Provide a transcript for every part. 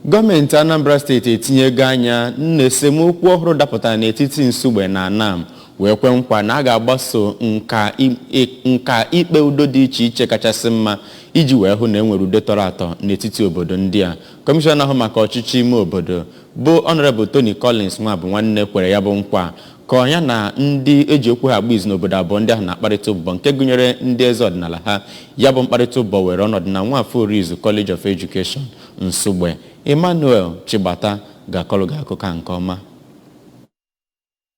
Gọọmenti Anambra Steeti etinyego anya n'esemokwu ọhụrụ dapụtara n'etiti Nsugbe na Anam, wee kwe nkwa na a ga-agbaso nka ikpe udo dị iche iche kachasị mma iji wee hụ na e nwere udo tọrọ atọ n'etiti obodo ndị a. Kọmishọna ahụ maka ọchịchị ime obodo bụ Honorable Tony Collins Nwabunwanne kwere ya bụ nkwa ka ya na ndị eji okwu ha agba izu n'obodo abụọ ndị ahụ na-akparịta ụbụbọ, nke gụnyere ndị eze ọdịnala ha. Ya bụ mkparịta ụbụbọ were ọnọdụ na Nwafọ Orizu College of Education, Nsugbe. Emmanuel Chigbata ga-akọrọ gị akụkọ a nke ọma.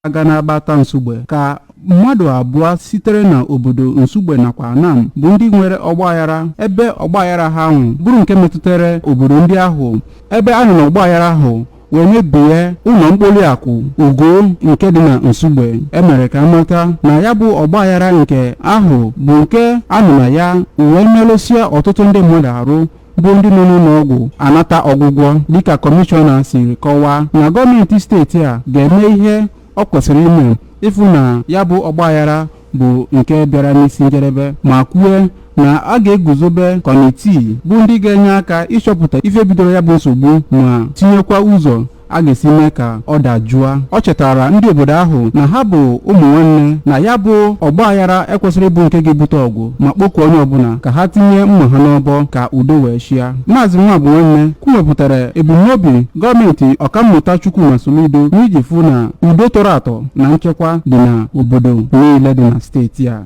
Aga n'agbata Nsugbe ka mmadụ abụọ sitere na obodo Nsugbe nakwa Anam bụ ndị nwere ọgbaghara, ebe ọgbaghara ha ahụ bụrụ nke metụtara obodo ndị ahụ, ebe a nọ n'ọgbaghara ahụ wee mebie ụlọ mkpori akụ Ugo nke dị na Nsugbe. Emere ka amata na ya bụ ọgbaghara nke ahụ bụ nke a nọ na ya wee merụsịa ọtụtụ ndị mmadụ arụ, bụ ndị nọ n'ụlọ ọgwụ anata ọgwụgwọ, dịka kọmishọna siri kọwaa na gọọmenti steeti a ga-eme ihe ọ kwesịrị ime ịfụ na ya bụ ọgbaghara bụ nke bịara n'isi njedebe, ma kwue na a ga-eguzobe kọmitii bụ ndị ga-enye aka ịchọpụta ife bidoro ya bụ nsogbu ma tinyekwa ụzọ a ga-esi mee ka ọ dajụọ. Ọ chetara ndị obodo ahụ na ha bụ ụmụ nwanne, na ya bụ ọgbaghara ekwesịrị ịbụ nke ga-ebute ọgụ, ma kpọkuo onye ọbụla ka ha tinye mma ha n'ọbọ ka udo wee chịa. Maazị Nwabunwanne kwuwepụtara ebumnobi gọọmenti Ọkammụta Chukwuma Soludo n'iji fụ na udo tọrọ atọ na nchekwa dị na obodo niile dị na steeti a.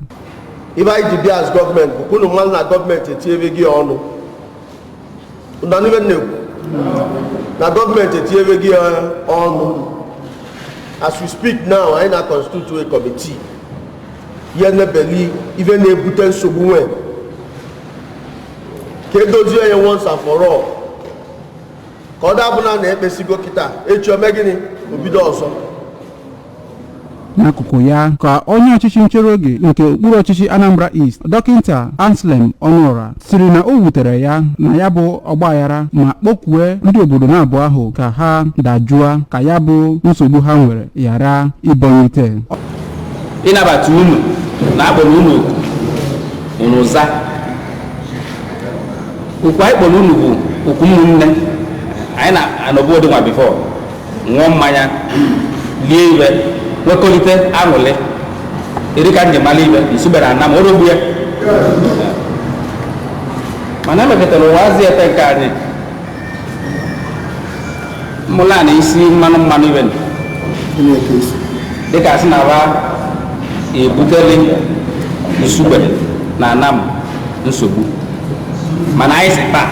Ibe anyị ji bịa as gọọmenti bụ ka unu mmadụ na gọọmenti etinyebe gị ọnụ na n'ibe na-ekwu na gọọmenti etinyebe gị ọnụ. As we speak now, anyị na constitute a committee ihe nebeli ife na-ebute nsogbu nwe ka edozie ya once and for all, ka ọ dabụna na ekpesigo kịta, echi ome gịnị, obido ọzọ. N'akụkụ ya ka onye ọchịchị nchere oge nke okpuru ọchịchị Anambra East, Dọkịta Anselm Ọnụọra, siri na o wutere ya na ya bụ ọgbaghara, ma kpọkwue ndị obodo na-abụọ ahụ ka ha dajụa, ka ya bụ nsogbu ha nwere ghara ịbọnyite. Ịnabata unu na akpọrọ unu oku, unu za okwu anyị kpọrọ unu bụ okwu ụmụnne. Anyị na-anọbụ ụdị nwa before, ṅụọ mmanya, lie ibe, nwekọrịta aṅụrị eri ka njem mara ibe Nsugbe na Anam orogbu ya, mana emekọtara ụwa azị ete nke anyị mmụla na isi mmanụ mmanụ ibe dịka asị na wa ebuteli Nsugbe na Anam nsogbu, mana anyị si taa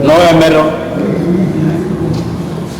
na ọ emerụ.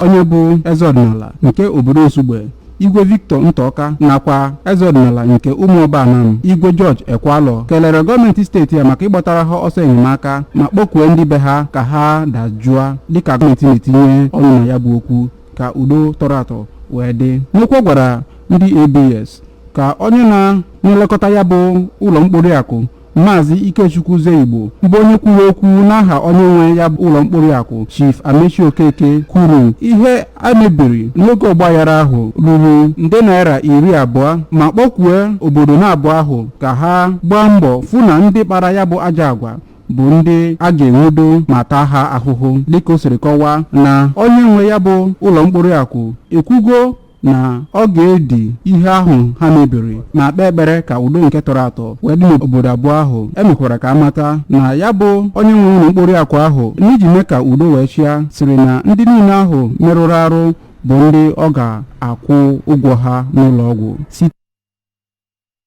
Onye bụ eze ọdịnala nke obodo Nsugbe, Igwe Victor Ntọka, nakwa eze ọdịnala nke Ụmụọba Anam, Igwe George Ekwalọ, kelere gọọmenti steeti a maka ịgbatara ha ọsọ enyemaka, ma kpọkuo ndị be ha ka ha dajụa dịka gọọmenti na-etinye ọnụ na ya bụ okwu ka udo tọrọ atọ wee dị. N'okwu ọ gwara ndị ABS ka onye na-elekọta ya bụ ụlọ mkpori akụ, Maazị Ikechukwu Zeigbo, bụ onye kwuru okwu n'aha onye nwe ya bụ ụlọ mkpori akụ, Chief Amechi Okeke, kwuru ihe a mebiri n'oge ọgbaghara ahụ ruru nde naira 20, ma kpọkwue obodo na-abụọ ahụ ka ha gbaa mbọ fụ na ndị kpara ya bụ ajọ agwa bụ ndị a ga-enwudo ma taa ha ahụhụ, dịka o siri kọwaa na onye nwe ya bụ ụlọ mkpori akụ ekwugo na ọ ga-edi ihe ahụ ha mebiri, ma kpee ekpere ka udo nke tọrọ atọ wee dị n'obodo abụọ ahụ. Emekwara ka amata na ya bụ onye nwe ụlọ mkpori akụ ahụ, n'iji mee ka udo wee chịa, siri na ndị niile ahụ merụrụ arụ bụ ndị ọ ga-akwụ ụgwọ ha n'ụlọ ọgwụ.